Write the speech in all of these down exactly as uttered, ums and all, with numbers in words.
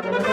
ছাগল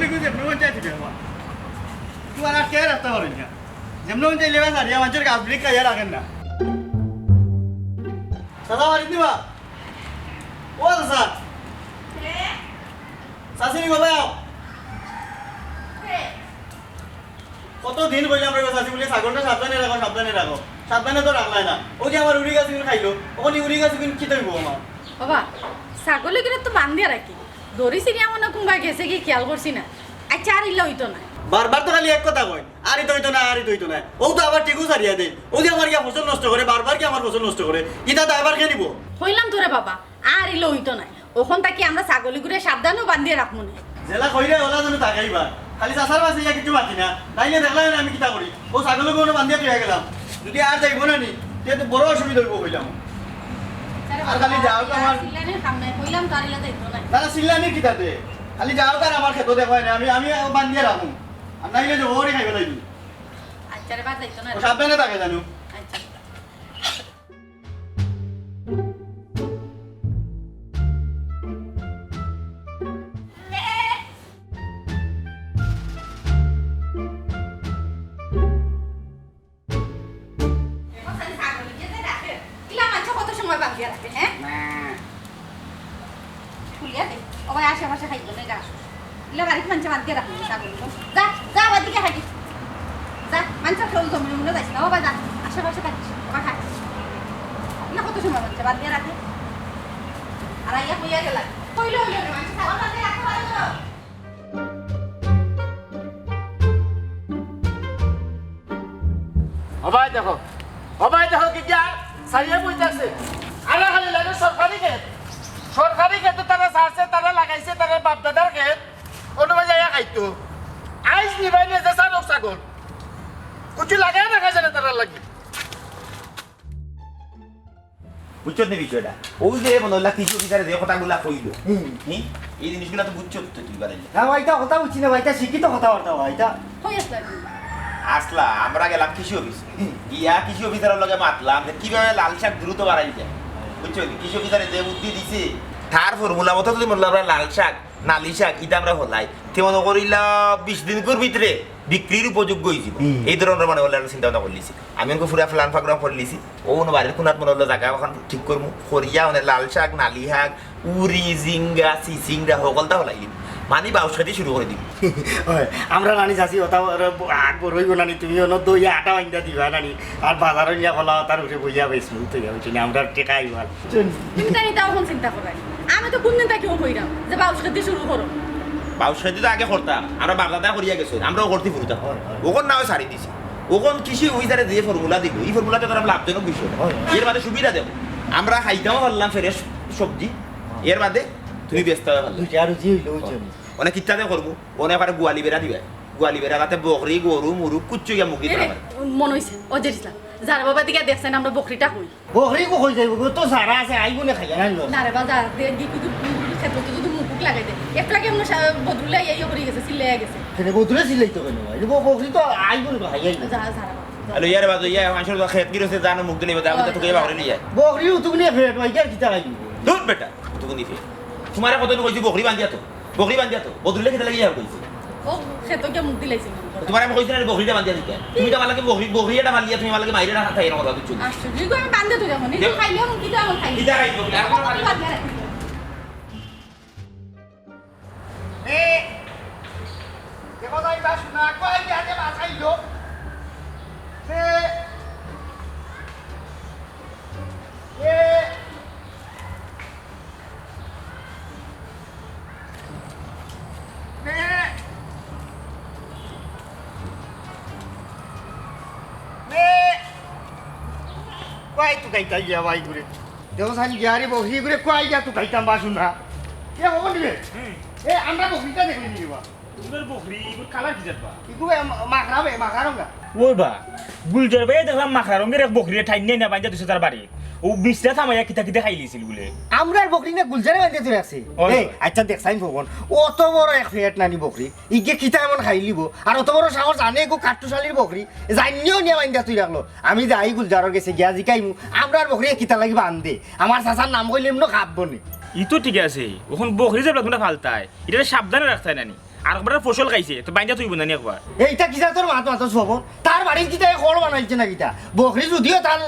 ইগু যেমনে মন চায় দিবে আমার। তুই আর আটকে রাখতে পারবি না। যেমনে মন চায় লেবা সারিয়া মানষর গাছ বিলিক খাইয়া রাখের না। চাচা বাড়িত নিবা? ও চাচা। চাচি নি বাবা আও। কত দিন কইলাম রে চাচি বুলে, "ছাগলটা সাবধানে রাখো, সাবধানে রাখো।" সাবধানে তো রাখলায় না। অউ যে আমার উরি গাছ ইগুন খাইলো, অখন ই উরি গাছ ইগুন কিতা অইবো আমার? বাবা, ছাগল ইগুরে তো বান্ধিয়া রাখি। দড়ি ছিড়িয়া মনো কুনবায় গেছে গি, খিয়াল করছি না। আইচ্ছা, আর ইলা অইতো নায়। বারবার তো খালি এক কথা কয়, "আর ইতা অইতো নায়, আর ইতা অইতো নায়।" অউ তো আবার ঠিকউ ছাড়িয়া দেয়। অউ যে আমার গিয়া ফসল নষ্ট করে, বারবার গিয়া আমার ফসল নষ্ট করে। ইতা দায়ভার কে নিবো? কইলাম তো রে বাবা, আর ইলা অইতো নায়। অখন থাকি আমরা ছাগল ইগুরে সাবধানেউ বান্ধিয়া রাখমু নে। যেলা কইরে অলা যেন তাকাইবা। খালি চাচার বাসে ইয়া কিচ্ছু মাতি না। নাইলে দেখলায় না আমি কিতা করি। অউ ছাগল ইগু বান্ধিয়া থইয়া গেলাম। যুদি আর যাইবো না নি, তে তো বড় অসুবিধা অইবো কইলাম। আর খালি যাও তো আমার চিল্লানির কাম নাই, কইলাম তো আর ইলা যাইতো না। না, না, চিল্লানি কিতাতে? খালি যাও তো আর আমার খেতো দেখো না, আমি, আমি বান্ধিয়া রাখমু। আর নাইলে যে ওরে খাইবে লাগি। আইচ্ছা রে, বাদ যাইতো না। ও সাবধানে থাকে জানো। আইচ্ছা। দেখো, খালি ছাগল গিয়া যে ডাকে। ইলা মানষে কত সময় বান্ধিয়া রাখে, হ্যাঁ? খুলিয়া দে। ও ভাই, আশেপাশে খাইতো না, যা। ইলা বাড়িত মানষে বান্ধিয়া রাখে ছাগল। যা, যা, বাড়িত গিয়া খাইবি। যা, মানষর খেউল জমিন মনে যাইস না, ও ভাই, যা। আশেপাশে খাইস, ও ভাই, খাই। ইলা কত সময় মানষে বান্ধিয়া রাখে? আর আইয়া কইয়া গেলা। কইলো, কইলো, মানষে ছাগল বান্ধিয়া রাখতে পারে তো? ও ভাই দেখো, ও ভাই দেখো, কিতা চাইয়া বইতাছে। আরে খালি লাগে সরকারি খেত, সরকারি খেত তারা ছাড়ছে, তারা লাগাইছে, তারা বাপ দাদার খেত, অনো ভাই যাইয়া খাইতো। আইজ নিবাই নিয়ে যে ছাগল ছাগল, কিছু লাগাই দেখা যায় না তারার লাগি। বুঝছত নি বিষয়টা? অউ যে মনে অইলা কৃষি অফিসারে যে কথাগুলা কইলো, হুম। হুম? এই জিনিসগুলা তো বুঝছত তো তুই বারে। না ভাই, ইতা কথা বুঝছি না ভাই, ইতা শিক্ষিত কথাবার্তা ভাই, ইতা। কই আসলা তুমি? আসলা, আমরা গেলাম কৃষি অফিসে। হুম। গিয়া কৃষি অফিসারের লগে মাতলাম যে কিভাবে লাল শাক দ্রুত বাড়াই যায়। বুঝছো নি? কৃষি অফিসারে যে বুদ্ধি দিছে, তার ফর্মুলা মতো যদি মনে অইলা আমরা লাল শাক, নালি শাক, ইতা আমরা হলাই, তে মনে করিলা বিশ দিনকুর ভিতরে বিক্রির উপযোগ্য অইযিবো। হুম। এই ধরনের মানে অইলা চিন্তা ভাবনা করলিছি। আমি অনকু পুরা plan program করলিছি। অউ অনো বাড়ির কোনাত মনে অইলো জাগা অখান ঠিক করমু। করিয়া অনে লাল শাক, নালি শাক, উরি, জিঙ্গা, চিচিঙ্গা, হকলতা হলাই দিমু। মানে বাউশ খেতি শুরু করি দিমু। অয়, আমরা নানি চাচি অতা আর আগ বড় অইবো নানি, তুমি অনো দইয়া আটা বাইন্দা দিবা নানি, আর বাজারো নিয়া কলা অতার উপরে বইয়া বেচমু, তো ইয়া অইছে না, আমরা টেকা আইবো আর। তুমি তাই ইতা অখন চিন্তা কররায়। আমি তো কুনদিন থাকি অউ কইরাম যে বাউশ খেতি শুরু করো। বাউশ খেতি তো আগে করতাম, আমরা বাপ দাদায় করিয়া গেছে, আমরাও করতে ফুরুতাম। অয়, অয়। অখন না অয় ছাড়ি দিছি। অখন কৃষি অফিসারে যে ফর্মুলা দিলো, ই ফর্মুলা তো তারা লাভজনক বিষয়। অয়, অয়। এর বাদে সুবিধা দেখো, আমরা খাইতামও পারলাম fresh সবজি, অয়। এর বাদে তুমি বেচতাও পারলায়। দুইটা রুজি অইলো, অয়। অনে কিতা দে করমু, অনে একবারে গোয়ালি বেড়া দিবায়, গোয়ালি বেড়া যাতে বকরি, গরু, মুরুগ কুচ্ছু গিয়া মুখ দিতো না পারে। মনে অইছে, অজের ইসলাম, যার বাবা দিকে দেখছেন আমরা বকরিটা কই। বকরি কই যাইবো গো? তো যারা আছে, আইবো না খাইয়া, আইবো। না রে বা, যা, দে, গি কুদু, খেতো তো যদি মুকুক লাগাই দে। একটু আগে আমরা সা-, বদরুলে আইয়া ইয়ে করি গেছে, চিল্লাইয়া গেছে। কেনে বদরুলে চিল্লাইতো কেনে? এই যে ব-, বকরি তো আইবো না, খাইয়া আইবো। যা, যা রে বা, যা। হ্যালো, ইয়ারে বাদে, ইয়া, মানুষের তো খেত গিরছে, জানো মুখ দিলে, বাদে আমি তো তোকে বাকরে লিয়ে। বকরি উতুক নিয়ে ফেট, ভাই, আর কিতা খাইবি? ধুর বেটা, উতুক নিয়ে ফেট। তোমারে কত কইছি বকরি বান্ধিয়া তো, বকরি বান্ধিয়া তো, বদরুলে খেতে লাগিয়া কইছি। ও, খেতো গিয়া মুখ দিলাইছে মনে করে। তোমারে আমি কইছি না, বকরিটা বান্ধিয়া দিতে। তুমি তো আমার লাগে বকরি, বকরি এটা বান্ধিয়া তুমি আমার লাগে মাইরে না খাই এরকম কথা বুঝছো? আশ্চর্য, এগুলো আমি বান্ধে তো যাবো, নিজে খাইলে এমন কিতা আমার খাই? কিতা খাইবো? আর কোনো খালি বান্ধিয়া রাখি। এ, দেখো যাই বা শোনা, কই গিয়া যে বাসাইলো। সে, এ, কই তুকাইতা গিয়া ভাই ঘুরে? দেখো সাইন গিয়ারি বকরি ঘুরে কই গিয়া তুকাইতাম বাসু না। এ হবো নিবে? এ আমরা বকরিটা দেখলি নিবা। তোর বকরি, ইগুর কালার কি জাতবা? ইগু এ মা-, মাখরা বে, মাখরা রঙা। ওই বা, গুলজার ভাই দেখলাম মাখরা রঙের এক বকরিরে টাইন নিয়া বাইন্দা থইছে তার বাড়ি। ও বিছরা থামাইয়া কিতা কিতা খাইলিছিল বুলে। আমরার বকরি না গুলজারে বাইন্দা থই রাখছে। ওই। এই, আচ্ছা দেখ সাইন ফোন, অত বড় এক ফেট নানি বকরি, ইগে কিতা এমন খাইলিবো? আর অত বড় সাহস আনে গো কাট্টুশালীর বকরি, জানিও নিয়া বাইন্দা থই রাখলো। আমি যাই গুলজারর গেছে গিয়া জিকাইমু, আমরার বকরি কিতা লাগি বান্ধে? আমার চাচার নাম কইলে এমন খাববো নি। ই তো ঠিক আছে, অখন বকরি যে তোমরা ফালতায়, ইটারে সাবধানে রাখতায় নানি। আর একবার ফসল খাইছে, তো বাইন্দা থইবো নানি একবার। এইটা কিতা তোর মাত মাতস ফবন? তার বাড়িত কিতা এ খড় বানাইছে না কিতা? বকরি যদিও তার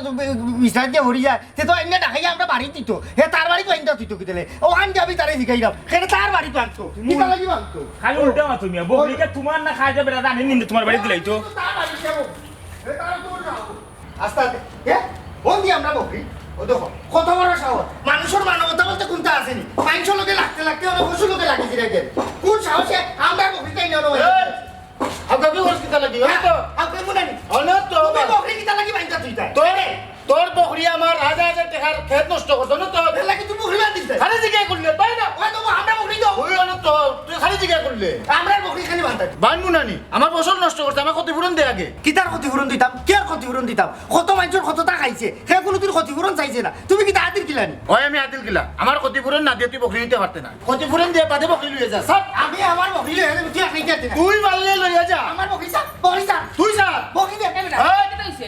বিছরাত দিয়া হরি যায়, তে তো এমনে ডাকাইয়া আমরা বাড়িত দিত। হে তার বাড়িত বাইন্দা থইতো কিতালে? অখান যাবি তারে জিকাইরাম। কেনে তার বাড়িত বানতো? কিতা লাগি বানতো? খালি উল্টা মাতো মিয়া। বকরিটা তোমার না খাই যাবে, রাজা আনি নিন্দে তোমার বাড়িত দিলাই তো। তার বাড়িত যাবো। হে তার তো যাও। আস্তে আস্তে। এ? কোন দিয়া আমরা বকরি? ও দেখো, কত বড় সাহস। মানুষর মানবতা বলতে কোনটা আছেনি? মানুষর লগে লাগতে লাগতে ওরা পশুর লগে লাগি জিরা গেল। কোন সাহসে আমরা বকরি তাই নেওয়া এই! হাউকাউকি করস কিতা লাগি? অনে তো। হাউকাউকি মনে নি? অনে তো। তুমি বকরি কিতা লাগি বাইন্দা থইতায়? তোর, তোর বকরি আমার হাজার হাজার টাকার খেত নষ্ট করতো না তো। এর লাগি তুমি বকরি বান্ধিস তাই? খালি জিগাই করলে, তাই না? ওই তো আমরা বকরি তো। ওই অনে তো, তুই খালি জিগাই করলে। আমরা বকরি খালি বান্ধাই। বানমু না নি? আমার ফসল নষ্ট করছে, আমার ক্ষতিপূরণ দে আগে। কিতার ক্ষতিপূরণ দিতাম? কিয়ার ক্ষতিপূরণ দিতাম? কত মাইনষর কততা খাইছে, হে কোনোদিন ক্ষতিপূরণ চাইছে না। তুমি কিতা আদিল কিলানি? ওই আমি আদিল কিলা, আমার ক্ষতিপূরণ না দিয়া তুই বকরি নিতে পারতে না। ক্ষতিপূরণ দিয়া বাদে বকরি লইয়া যা, স্যার। আমি আমার বকরি লইয়া যাবো, তুই আর নিতে পারতে না। তুই পারলে লইয়া যা। আমার বকরি স্যার, বকরি স্যার। তুই স্যার। বকরি দে, কেন না? এই! কিতা অইছে?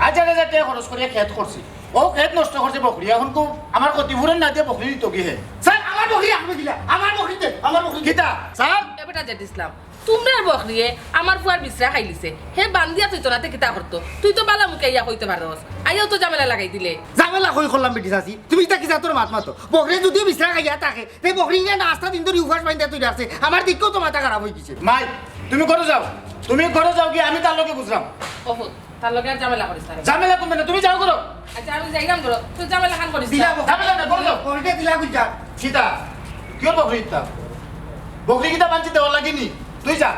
হাজার হাজার টাকা খরচ করিয়া খেত করছি, ও খেত নষ্ট করছে বকরি, অখন কো আমার ক্ষতিপূরণ না দিয়া বকরি নিত কি হে? স্যার, আমার বকরি রাখবে কিলা? আমার বকরি দে, আমার বকরি দে। কিতা? স্যার? এ বেটা জেড ইসলাম, তুমরার বকরিয়ে আমার ফুয়ার বিছরা খাইলিছে। হে বান্ধিয়া থইতো না তে কিতা করতো? তুই তো বালা মুখে আইয়া কইতে পারস। আইয়াও তো ঝামেলা লাগাই দিলে। ঝামেলা কই করলাম বেটি চাচি? তুমি ইতা কিতা তোর মাত মাতো? বকরি যুদি বিছরা খাইয়া থাকে, তে বকরি নিয়া না আস্তা দিন ধরি উপাস বাইন্দা থই রাখছে। আমার দেখেও তো মাথা খারাপ অই গেছে। মাই, তুমি ঘরো যাও। তুমি ঘরো যাও গিয়া, আমি তার লগে বুঝরাম। ওহো, তার লগে আর ঝামেলা করিস না রে। ঝামেলা তুমি না, তুমি যাও ঘরো। আচ্ছা, আমি যাইরাম ঘরো, তুই ঝামেলা খান করিস না। দিলা বকরি। ঝামেলা না, ঘরো যাও। বকরিটা দিলা গুলজার। কিতা? কিওর বকরি দিতাম? বকরি কিতা বানছি দেওয়া লাগেনি? তুই যা।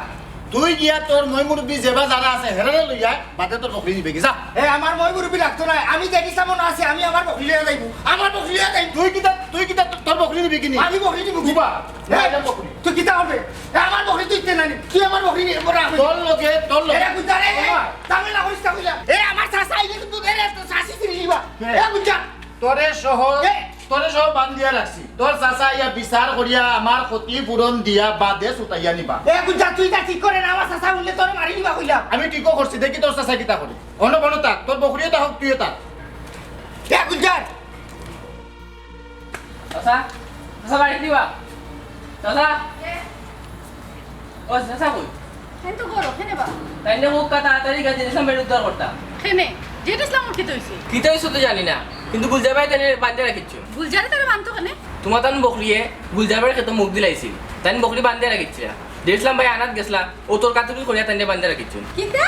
তুই গিয়া তোর ময় মুরব্বি যেবা যারা আছে, হেরারে লইয়া বাদে তোর বকরি নিবে গি, যা। এ, আমার ময় মুরব্বি লাগতো না, আমি দেখি সামনে আছে, আমি আমার বকরি লইয়া যাইবো, আমার বকরি লইয়া যাইবো। তুই কিতা, তুই কিতা তোর বকরি নিবে কিনি? আমি বকরি নিবো। দিবা। এ, না, এটা বকরি। তুই কিতা হবে? এ, আমার বকরি তুই তে নানি, তুই আমার বকরি নিয়ে বড় হবে। তোর লগে, তোর লগে। এ, গুলজার, এ, এ, ওমা। ঝামেলা করিস না, গুলজার। এ, আমার চাচা আইলে কিন্তু, এ, রে, তোর চাচি ফিরে নিবা। এ। এ, গুলজার। তোরে সহ, এ। তোরে সহ বান্ধিয়া রাখছি। তোর চাচা আইয়া বিচার করিয়া আমার ক্ষতিপূরণ দিয়া বাদে ছুটাইয়া নিবা। এ, গুলজার, তুই তা ঠিক করে না, আমার চাচা উঠলে তোরে মারি নিবা কইলাম। আমি ঠিকও করছি, দেখি তোর চাচা কিতা করে। অনো বনো থাক, তোর বকরিও তা হোক, তুইও থাক। এ, গুলজার। চাচা, চাচা বাড়িত নিবা? চাচা? কে? ও চাচা কই? হেন তো ঘরো, কেনে বা? তাইন না মুখ কা তাড়াতাড়ি গিয়া জেড ইসলাম ভাইরে উদ্ধার করতা। কেনে? জেড ইসলামর কিতা অইছে? কিতা অইছে তো জানি না, কিন্তু গুলজার ভাই তাইন বান্ধিয়া রাখিছইন। গুলজারে তারা বানতো কেনে? তোমার তান বকরিয়ে গুলজার ভাইর খেতো মুখ দিলাইছিল, তাইন বকরি বান্ধিয়া রাখিছইন। জেড ইসলাম ভাই আনাত গেছলা, ও তর্কাতর্কি করিয়া তাইন বান্ধিয়া রাখিছইন। কিতা?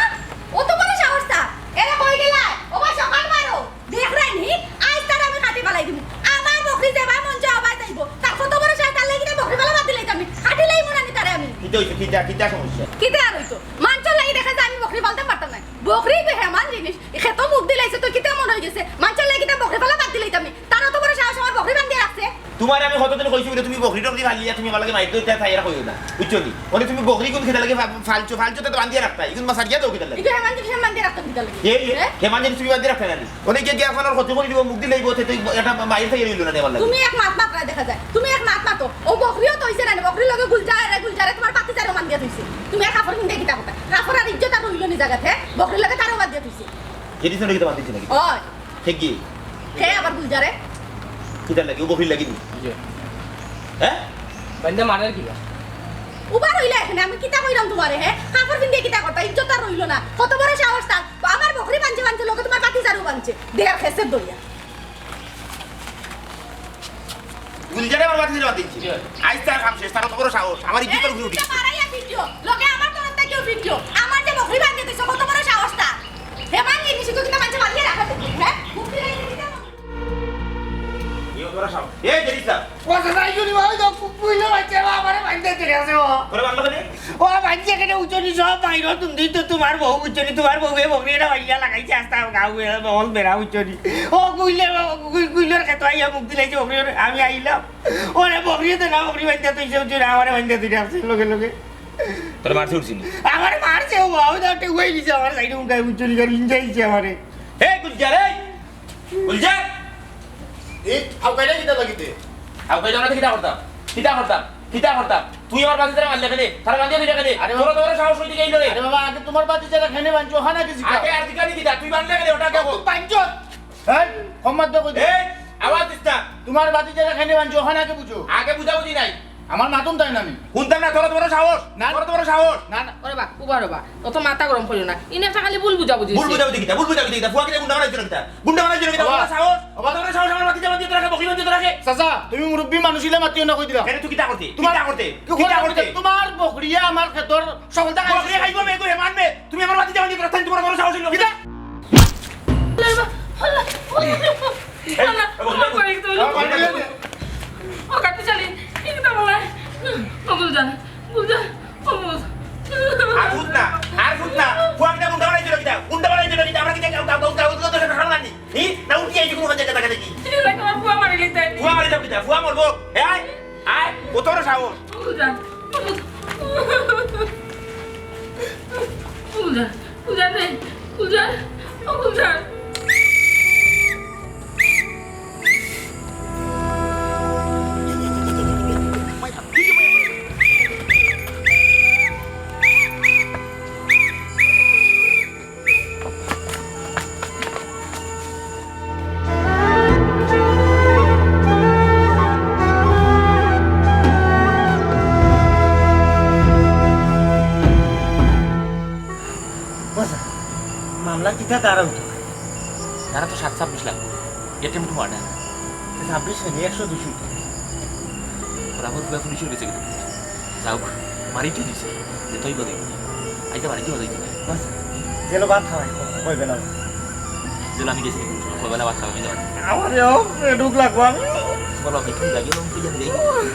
ও তো বড় সাহস তা। এরা কই গেলা? ও বা সকাল মারো। দেখরায়নি, আইজ তারে আমি কাটি ফালাই দিমু। আমার বকরি যেবায় মন চায় অবায় যাইবো। তার কত বড় সাহস, তার লাগি কিতা বকরি ফালা বাদ দিলাইতাম আমি। কাটি লাইমু নানি তারে আমি। কিতা অইছে? কিতা, কিতা সমস্যা? কিতা আর অইতো? মানষর লাগি দেখা যায় আমি বকরি ফালতাম পারতাম নায়। বকরি তো হেমান জিনিস। খেতো মুখ দিলাইছে তো কিতা মনে অইগেছে? মানষর লাগি কিতা বকরি ফালা বাদ দিলাইতাম আমি। তার অত বড় সাহস আমার বকরি বান্ধিয়া রাখছে। তুমারে আমি কতদিন কইছি বুলে তুমি বকরি টকরি ফালিয়া তুমি আমার লগে মাইর ধরতে চাইরায় কইও না, বুঝছো নি? অনে তুমি বকরি কুন কিতার লাগি ফা-, ফালছো, ফালছো তো বান্ধিয়া রাখতায়, ইগুন মাছ আর গিয়া দাও কিতার লাগি? ইগুন হেমান জিনিস আমি বান্ধিয়া রাখতাম কিতার লাগি? এই, এই, হ্যাঁ? হেমান জিনিস তুমি বান্ধিয়া রাখতায় নানি? অনে গিয়া গিয়া আপনার ক্ষতি করি দিব, মুখ দিলাইবো, তে তো একটা মাইর খাইয়া রইল না নি আমার লাগি। তুমি এক মাত মাতরায় দেখা যায়, তুমি এক মাত মাতো। ও বকরিও তো অইছে না নি, বকরির লগে গুলজারে, গুলজারে তুমার ভাতিজারেও বান্ধিয়া থইছে। তুমি এক কাপড় কিনতে কিতা কথা? কাপড় আর ইজ্জত আর রইল নি জাগাত, হ্যাঁ? বকরির লগে তারেও বান্ধিয়া থইছে। এটি শুনে কিতা বান্ধিছে নাকি? ওই। হে কি? হে আবার গুলজারে? কিতার লাগি? ও বকরির লাগি নি? জি। হ্যাঁ? বান্দা মারার কিবা? উবা রইলা এখানে, আমি কিতা কইরাম তুমারে, হে? কাপড় পিন্দিয়া কিতা করতা? ইজ্জত আর রইল না। কত বড় সাহস তার? আমার বকরি বানছে, বানছে, লগে তুমার ভাতিজারেও বানছে। দেহের খেসের দরিয়া। গুলজারে আমার ভাতিজারে বান্ধিছে। জি। আইজ তার কাম শেষ, তার অত বড় সাহস। আমার ইজ্জতর উপরে উঠি। এই, মারাইয়া ভিডিও। লগে আমার তরফ থাকিও ভিডিও। আমার যে বকরি বান্ধিয়া দিছে, কত বড় সাহস তার? হে বান্ধিয়া দিছে, তুই কিতা মানষে বান্ধিয়া রাখা দেখি, হ্যাঁ? মুখ ফিরাই দিবি না? এই অত বড় সাহস। এই, জেড ইসলাম। ও চাচা, ইগু ওই তো কু-, কুইলো বাচ্চা, ও আমারে বান্ধে ধরে আছে, ও। ওরে বান্ধা কেনে? ও বান্ধে কেনে উচনি সব বাইরে তুমি দিই তো তোমার বউ উচনি, তোমার বউয়ে বকরি এটা বাইয়া লাগাইছে আস্তা গাঁও বল বেড়া উচনি। ও কুইলে, ও কুই-, কুইলোর খেতো আইয়া মুখ দিলাইছে বকরি, ওরে আমি আইলাম। ওরে বকরি তো না, বকরি বান্ধে তুই সে উচনি, আমারে বান্ধে ধরে আছে লগে লগে। তোর মারছে উঠছি নি? আমারে মারছে, ও বাবা, ওই তো একটা উয়াই দিছে আমার সাইডে উনকাই উচনি করে ইঞ্জাইছে আমারে। এই গুলজার, এই! গুলজার! এই, হাউকাইটা কিতা লাগিতে? হাউকাইটা না, কিতা করতাম? কিতা করতাম? কিতা করতাম? তুই আমার বাতিজারে মারলে কেনে? তারে বান্ধিয়া দিলে কেনে? আরে বাবা। তোর, তোর সাহস অইতে গেল রে। আরে বাবা, আগে তোমার বাতিজারে কেনে বানছো, ওখানে আগে জিকা। আগে আর জিকা নি কিতা? তুই বানলে কেনে ওটা কে? তুই বানছো। এই, কম মাত দে কই দে। এই, আওয়াজ দিস না। তোমার বাতিজারে কেনে বানছো, ওখানে আগে বুঝো। আগে বুঝাবুঝি নাই। আমার মাতুম তাই না আমি। হুনতাম না, তোর তো বড় সাহস। না। তোর তো বড় সাহস। না, না। ওরে বা, উবা রে বা, অত মাথা গরম করিও না। ইনে একটা খালি ভুল বুঝাবুঝি ভুল হইছে। বুঝাবুঝি কিতা? ভুল বুঝাবুঝি কিতা? ফুয়া কিতা গুন্ডা বানাইছে কিতা? গুন্ডা বানাইছে কিতা? ওবা। সাহস? ওবা। তোর সাহস আমার বাতিজা বান্ধিয়া রাখে, বকরি বান্ধিয়া রাখে। চাচা, তুমি মুরব্বি মানুষ ইলা মাতিও না কই দিলাম। কেনে তুই কিতা করতে? তোমার কিতা করতে? কিতা করতে? তোমার বকরিয়ে আমার খেতর সকলটা খাইছে। বকরি খাইবো মে, কই মান মে। তুমি আমার বাতিজা বান্ধিয়া রাখতে তোমার বড় সাহস অইলো। কিতা? আল্লাহ, আল্লাহ, আল্লাহ, এই, আল্লাহ, এই, আমার বাড়ি তো হলো। আমার বাড়ি তো হলো। ও কাটু চালি, এই তো আমার। ও গুলজান, গুলজান, ও গুলজান। আর ফুট না, আর ফুট না। ফুয়া কিতা গুন্ডা বানাইছিল কিতা? গুন্ডা বানাইছিল কিতা? আমরা কিতা গাউ, গাউ, গাউ, গাউ, গাউ, গাউ, গাউ, গাউ, ই? না উঠি আইছি কোনো জায়গা দেখা দেখি। এই দেখ, আমার ফুয়া মারি লইতে আইলি। ফুয়া মারি যাও কিতা? ফুয়া মরবো। এ আয়, আয়, কত বড় সাহস? ও গুলজান, ও গুলজান। ও গুলজান, গুলজান রে, গুলজান, ও গুলজান। আচ্ছা, মামলা কিতা তারা উঠো? তারা তো সাত ছাব্বিশ লাখ। Attempt murder। ছাব্বিশ হয়নি, একশো দুশো। ওরা আমার পুরা পুলিশের গেছে কিন্তু। যাউক, মারি তো দিছে। যে তুই বলে। আইতে পারি, কি বলে দিতে পারি? আচ্ছা, জেলো ভাত খাওয়াই, কইবে না। জেলো আমি গেছি, কইবে না ভাত খাওয়াই, আমি যাওয়ার। আমারও পেটুক লাগবো আমি। বলো, আমি তুমি যাবি, আমি তুই যাবি, যাই।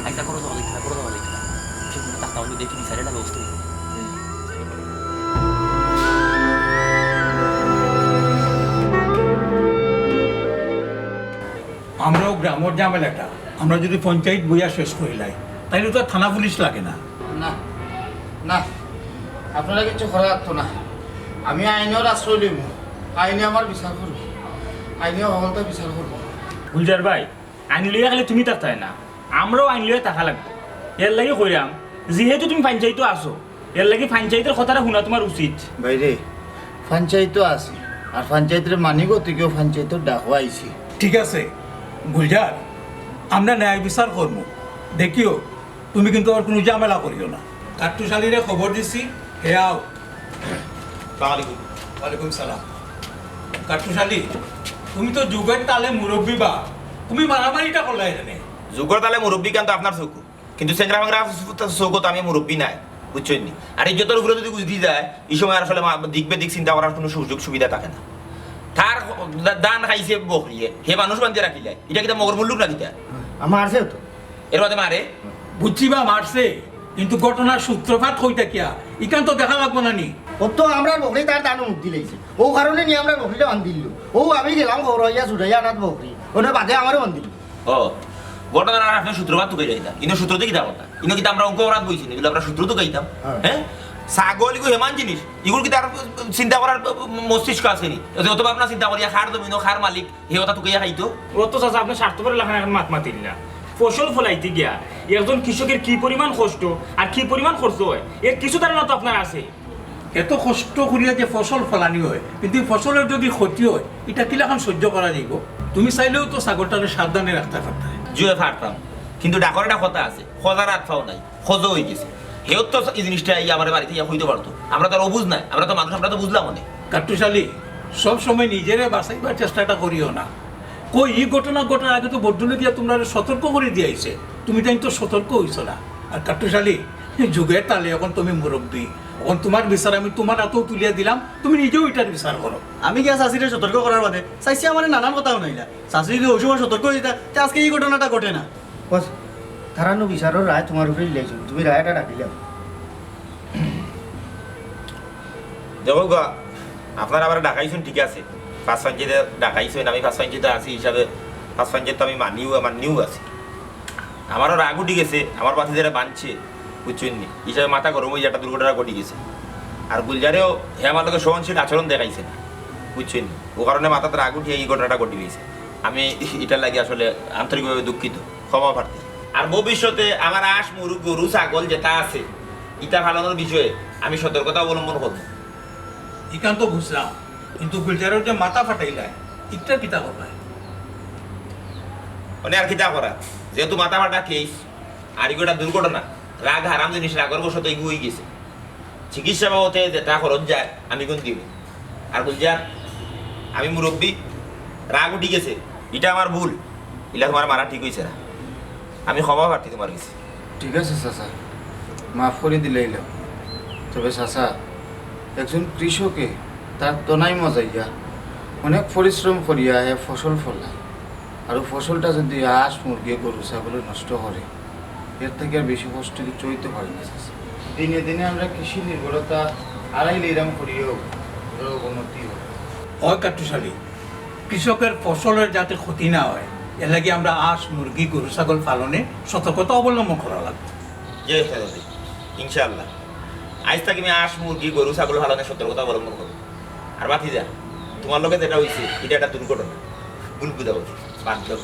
আইসা করো, যাওয়া যাইতে না, করো, যাওয়া যাইতে না। সে কিন্তু তার তাহলে দেখি বিচারে না ব্যবস্থা হইব। আমরাও গ্রামর ঝামেলাটা আমরা যদি পঞ্চায়েত বইয়া শেষ করিলাই, তাইলে তো আর থানা পুলিশ লাগে না। না, না, আপনারা কিচ্ছু করা লাগতো না। আমি আইনর আশ্রয় লইমু, আইনে আমার বিচার করবো, আইনে হকলতা বিচার করবো। গুলজার ভাই, আইন লইয়া খালি তুমি থাকতায় না, আমরাও আইন লইয়া থাকা লাগবো। এর লাগি কইরাম, যেহেতু তুমি পঞ্চায়েতো আছো, এর লাগি পঞ্চায়েতর কথাটা হুনা তোমার উচিত। ভাইরে, পঞ্চায়েতো আছি, আর পঞ্চায়েতরে মানি গতিকেও পঞ্চায়েতর ডাকো আইছি। ঠিক আছে, গুলজার, আমরা ন্যায় বিচার করমু। দেখিও, তুমি কিন্তু আর কোনো ঝামেলা করিও না। কাট্টুশালীরে খবর দিছি, হে আও। সালাম আলাইকুম। ওয়ালাইকুম সালাম। কাট্টুশালী, তুমি তো যুগর তালে মুরব্বি বা, তুমি মারামারিটা করলায় কেনে? যুগর তালে মুরব্বি কান তো আপনার চউখো, কিন্তু চেংরা-ফেংরা চউখো তো আমি মুরব্বি নায়, বুঝছইন নি? আর ইজ্জতর উপরে যদি গুজরি যায়, ই সময় আর আসলে মা-, দিক বেদিক চিন্তা করার কোনো সুযোগ সুবিধা থাকে না। তার দা-, ধান খাইছে বকরিয়ে, হে মানুষ বান্ধিয়া রাখিলায়, ইটা কিতা মগর মুল্লুক না কিতা? আমার আছে তো। এর বাদে মারে? বুঝছি বা মারছে, কিন্তু ঘটনার সূত্রপাত কই থাকিয়া, ইখান তো দেখা লাগবো না নি? ও তো আমরার বকরি তার ধানো মুখ দিলাইছে, অউ কারণে নি আমরার বকরিটা বান্ধিল। অউ আমি গেলাম খবর অইয়া ছুটাইয়া আনাত বকরি, অনে বাদে আমারে বান্ধিল। ও, ঘটনার আর আপনে সূত্রপাত তুকাইরা ইতা, ইনো সূত্র দি কিতা কথা? ইনো কিতা আমরা অঙ্ক করাত বইছি নি, বুলে আমরা সূত্র তুকাইতাম? হ্যাঁ। হ্যাঁ? ছাগল ইগু হেমান জিনিস, ইগুর কিতা আর চিন্তা করার মস্তিষ্ক আছে নি? অত ভাবনা চিন্তা করিয়া কার জমিনো, কার মালিক, হে কথা তুকাইয়া খাইতো। ও তো চাচা, আপনে স্বার্থপরের লাখান এখন মাত মাতিল না। ফসল ফলাইতে গিয়া একজন কৃষকের কি পরিমাণ কষ্ট আর কি পরিমাণ খরচ হয়, এর কিছু ধারণা তো আপনার আছে। এত কষ্ট করিয়া যে ফসল ফলানি হয়, কিন্তু এই ফসলের যদি ক্ষতি হয়, ইটা কিলাখান সহ্য করা যাইব? তুমি চাইলেও তো ছাগলটারে সাবধানে রাখতা পারতায়। জি অয়, পারতাম, কিন্তু ডাকর একটা কথা আছে, খোঁজার আত পাও নাই। খোঁজো অইগেছে। হেও তো ই জিনিসটা আইয়া আমার বাড়িত আইয়া কইতো পারতো। আমরা তো আর অবুঝ নায়, আমরা তো মানুষ, আমরা তো বুঝলাম অনে। কাট্টুশালী, সব সময় নিজেরে বাঁচাইবার চেষ্টাটা করিও না। কই, ই ঘটনা ঘটার আগে তো বড়জনে গিয়া তুমরারে সতর্ক করি দিয়া আইছে, তুমি তাইন তো সতর্ক অইছো না। আর কাট্টুশালী, যুগর তালে অখন তুমি মুরব্বি, অখন তুমার বিচার আমি তুমার আতো তুলিয়া দিলাম, তুমি নিজেও ইটার বিচার করো। আমি গিয়া চাচিরে সতর্ক করার বাদে চাচি আমারে নানান কথা হুনাইলা। চাচি যদি অউ সময় সতর্ক অইতা, তে আজকে ই ঘটনাটা ঘটে না। বাস, তারা নু বিচারর রায় তুমার উপরে দিলাইছইন, তুমি রায়টা ডাকিলাও। দেখউক্কা, আপনারা আমারে ডাকাইছইন ঠিক আছে, পাঁচ পঞ্চায়েতে ডাকাইছইন, আমি পাঁচ পঞ্চায়েতে আছি হিসাবে পাঁচ পঞ্চায়েত তো আমি মানিও, মানিও আছি। আমারও রাগ উঠি গেছে, আমার ভাতিজারে বানছে, বুঝছইন নি? হিসাবে মাথা গরম অইয়া একটা দুর্ঘটনা ঘটি গেছে। আর গুলজারেও হে আমার লগে সহনশীল আচরণ দেখাইছে না, বুঝছইন নি? ও কারণে মাথাত রাগ উঠিয়া ই ঘটনাটা ঘটি গেছে। আমি ইটার লাগি আসলে আন্তরিকভাবে দুঃখিত, ক্ষমা প্রার্থী। আর ভবিষ্যতে আমার আস, মুরগ, গরু, ছাগল যেটা আছে, ইটা পালনর বিষয়ে আমি সতর্কতা অবলম্বন করব। ইখান তো বুঝলাম, কিন্তু গুলজারর যে মাথা ফাটাইলায়, ইটার কিতা করবায়? মানে আর কিতা করা, যেহেতু মাথা ফাটা কেস, আর ইগু একটা দুর্ঘটনা, রাগ হারাম জিনিস, রাগর বশত ইগু অই গেছে। চিকিৎসা বাবদে যেটা খরচ যায়, আমি গুন দিব। আর গুলজার, আমি মুরব্বি, রাগ উঠি গেছে, ইটা আমার ভুল, ইলা তুমার মারা ঠিক অইছে না। আমি ক্ষমা প্রার্থী তুমার গেছে। ঠিক আছে চাচা, মাফ করি দিলাইলাম। তবে চাচা, একজন কৃষকে তার তনাই মজাইয়া অনেক পরিশ্রম করিয়া হে ফসল ফলায়, আর ও ফসলটা যদি আস, মুরগি, গরু, ছাগলে নষ্ট করে, এর থাকি আর বেশি কষ্ট কিছু অইতে পারে না চাচা। দিনে দিনে আমরা কৃষি নির্ভরতা আড়াইলে এরাম করিও অবনতি হয়। অয় কাট্টুশ আলী, কৃষকর ফসলর যাতে ক্ষতি না অয়, এর লাগি আমরা আস, মুরগি, গরু, ছাগল পালনে সতর্কতা অবলম্বন করা লাগবো। জি, ইনশাআল্লাহ। আইজ থাকি আমি আস, মুরগি, গরু, ছাগল পালনে সতর্কতা অবলম্বন করব। আর ভাতিজা, তুমার লগে যেটা অইছে, ইটা একটা দুর্ঘটনা, ভুল বুঝাবুঝি, বাদ দেও।